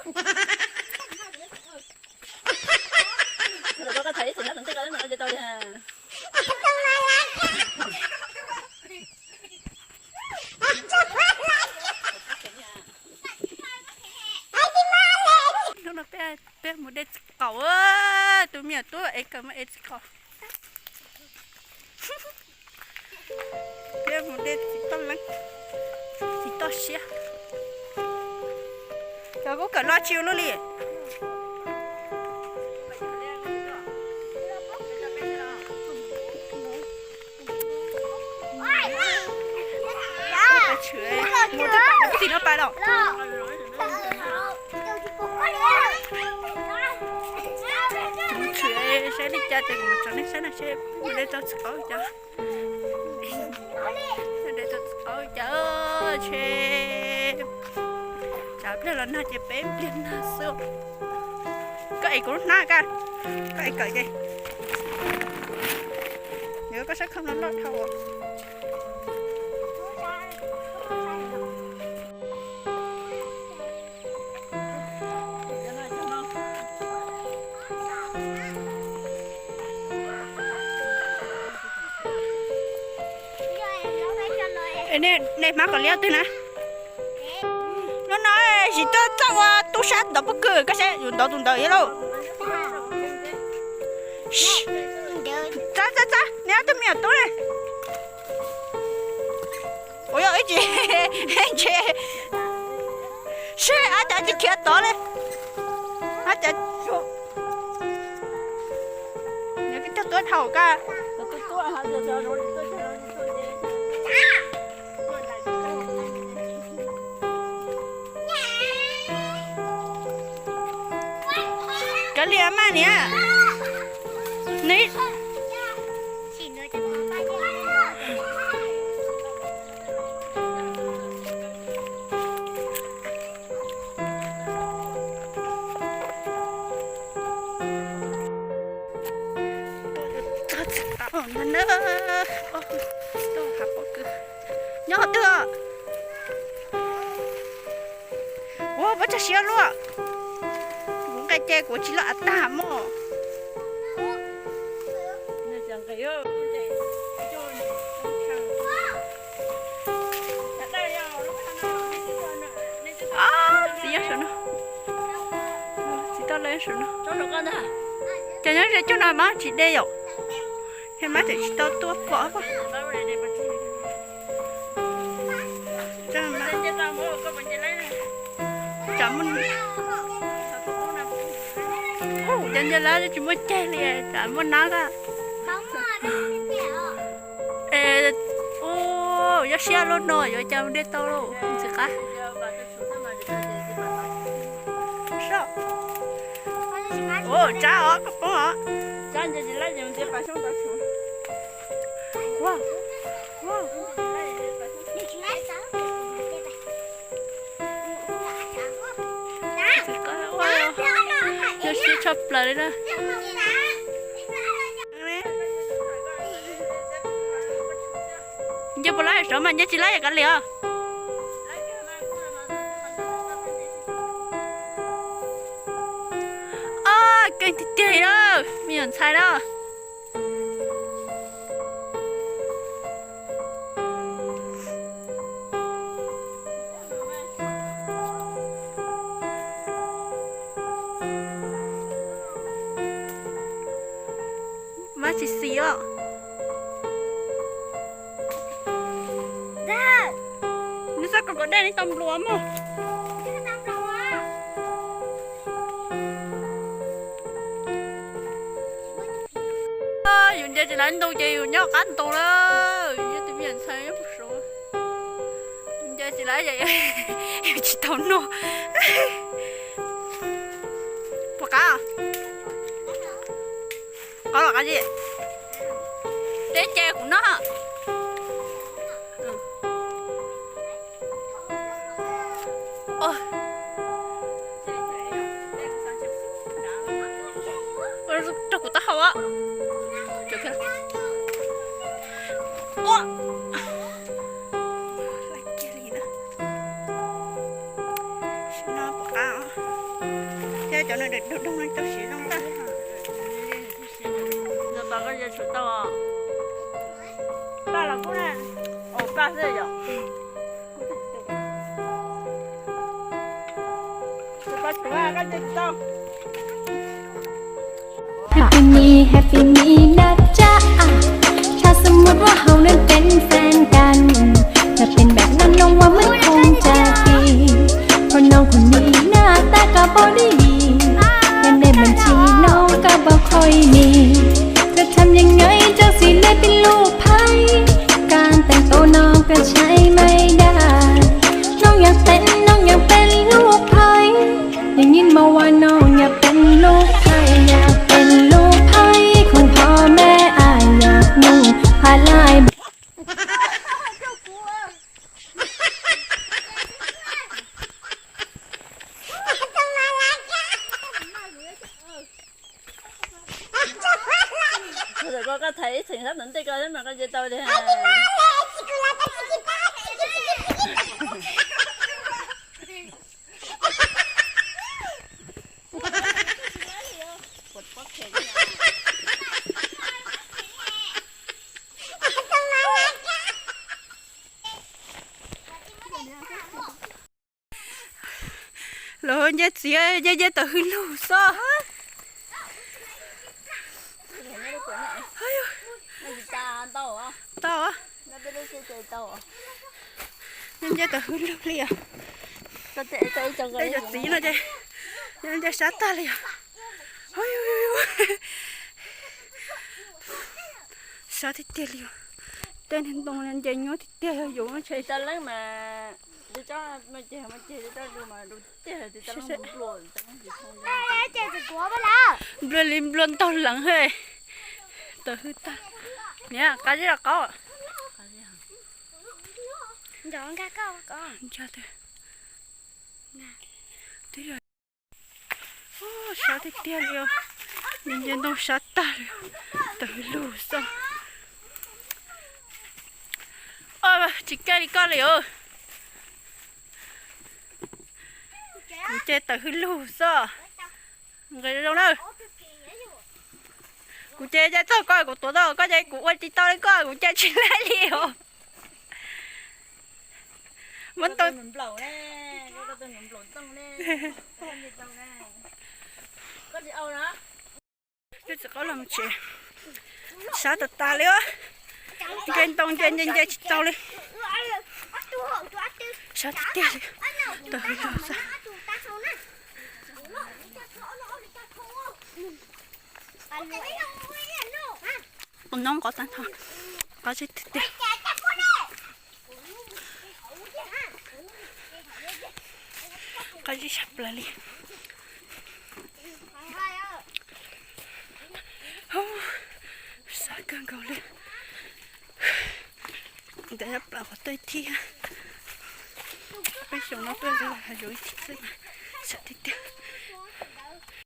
Hnub no peb, peb mus de txiv qaub, tus me nyuam tub es kawm mas es txiv qaub. Peb mus de txiv toj leeb, txiv toj siab. Cov kuj kawm loj tsis ua luaj li. Mus twb pais mus txij no pais los. Kuv tshwm saib li cas ces kuv mus tso nej saib no seb de tau txiv qaub cas. De tau txiv qaub cas, tsam pliag los nag ces peb pliag nag xwb. Koj ev kuv lub hnab, koj ev kawm ces. Yog koj sab khau no loj dhau. Nej hmab kom liab twg na. Hnub no tsis tuaj txog ua tub sab ntov pob kws, koj saib yus ntov tus ntawd ib lauj. Txav txav txav, neb ob tug me nyuam tub ne. Ua yog ib tsis, ib tsis, seb ab cas tsis khiav tod li. Ab cas, neb koj cog tuab dhau koj. Kav liam mas niam. Neb txog txiv qaub na, tuaj hav pob kws. Nyob qhov twg os? Ua pob tsag siab luaj. Kuv nqe ces kuv tsis loj av tag mog. Txiv nyob saum no. Txiv toj lawv nyob saum no. Cov nyob ze cug no mas tsis de yom. Thiab mas tseem tsis tau tuaj pom. Cov nce lab tsis muaj ceg li, tsam muaj nab koj. Es, ua, yog siab luaj no yuav cas mus de tau lauj ntxim qab. Ua tsab os, koj poob os. Yog siab tshaj plaws li na. Nce puas laib saud mas nce tsis laib yam kav liam os. Keej tiag tiag li na, me nyuam ntxhais na. Mab tsis xis os. Neb txhob kom kom dej, neb tau nplua mog. Yus nce tsis laib ntoo ces yus nyob qab ntoo lawm, yus yog tus me nyuam ntxhais nyob puag saud. Yus nce tsis laib, yus tsis tau noj. Puas qab? Qab los qab zib. Teb ces kuv noj. Rau kuv taub hau. Ua, sim no puas qab os? Cov no dog dog no tau siav zoo tag. Yog tas koj yuav tsum tau. Paj los kuj na. Ua paj xwb yom. Tus paj tshuav koj cia tsis tau. Happy me, happy me นะจ๊ะ อ่ะ ถ้าสมมติว่าเรานั้นเป็นแฟนกัน ถ้าเป็นแบบนั้นน้องว่ามันคงจะดี เพราะน้องคนนี้หน้าตาก็พอดี เงินในบัญชีน้องก็บ่ค่อยมี จะทำยังไงจั่งสิได้เป็นลูกไผ การแต่งตัวน้องก็ใช้ไม่ได้ น้องอยากเป็น น้องอยากเป็นลูกไผ ได้ยินมาว่าน้องอยากเป็นลูกไผ อยากเป็นลูกไผ ของพ่อแม่อ้าย อยากนุ่งผ้าลาย Koj thaiv ib theem sab tom ntej ko mas koj nce tau tiag. Los nce txiv, nce nce tawm hwj lug xwb. Tau, nce nce tawm hwj lug li os. Tej cov txiv no ces nce sab tag li os. Sab tiag tiag li os. Tej niag ntoo nce nyuaj tiag tiag yus tshee. Nplua li nplua ntaug leev. Tawm hwj tag. Niam, qab zib los qaub? Nca, twb yog sab tiag tiag li os. Nce nce ntoo sab tag li. Tawm hwj lug xwb. Tsis kaj li koj li os. Kuv ces tawm hwj lug xwb. Nqis zoo na. Kuv ces nce txog koj kuv tuav tau, koj ces kuv ua tsis tau li koj, kuv ces tsis laib li os. Muab tau. Twb tsis qaub los tsev. Sab tas tas li os. Nce ntoo nce nce nce tsis tau li. Sab tiag tiag li. Tawm hwj lug xwb. Tus noob qov tag nrho. Qab zib tiag tiag. Qab zib sab plaws li. Sab kawg nkaus li. Ntawm nyob plaws qhov twg thiab. Peb xyoo no tuaj hav zoov ib chim xwb, sab tiag tiag.